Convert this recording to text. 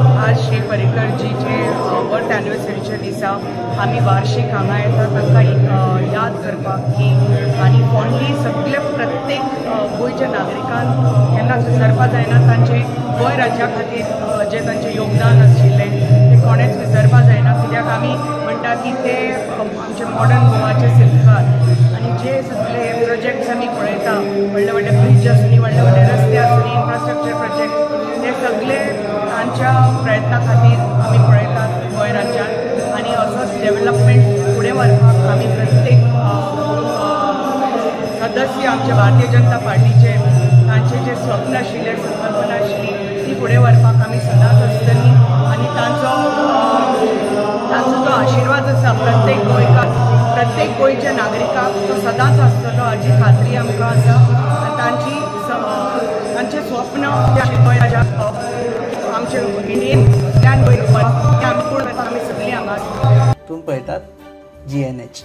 आज श्री पर्रीकरजीचे बर्थ एनिवर्सरीच्या दिसा आमी वार्षिक हांगा येता तांकां याद करपाक की आनी फॉन्डली सगळे प्रत्येक गोंयच्या नागरिकान केन्नाच विसरपा जायना. तांचे गोंय राज्या खातीर जे तांचें योगदान आशिल्लें तें कोणेंच विसरपा जायना, कित्याक आमी म्हणटा की ते आमचे मॉडर्न गोवाचे शिल्पकार आनी जे सगळे प्रोजेक्ट्स आमी पळयता, व्हडले व्हडले ब्रिज आसूनी, व्हडले व्हडले रस्ते आसूनी, इन्फ्रास्ट्रक्चर प्रोजेक्ट, ते सगळे तांच्या प्रयत्ना खातीर आमी पळयतात गोंय राज्यांत. आनी असोच डेव्हलपमेंट फुडें व्हरपाक आमी प्रत्येक सदस्य आमच्या भारतीय जनता पार्टीचे तांचे जे स्वप्न आशिल्लें, संकल्पना आशिल्ली ती फुडें व्हरपाक आमी सदांच आसतली. आनी तांचो तांचो जो आशिर्वाद आसा प्रत्येक गोंयकार, प्रत्येक गोंयच्या नागरिकाक तो सदांच आसतलो हाची खात्री आमकां आसा. आनी तांची तांचें स्वप्न गोंय राज्याक आमचे इंडियन आमी सगळीं हांगा. तुमी पळयतात GNH.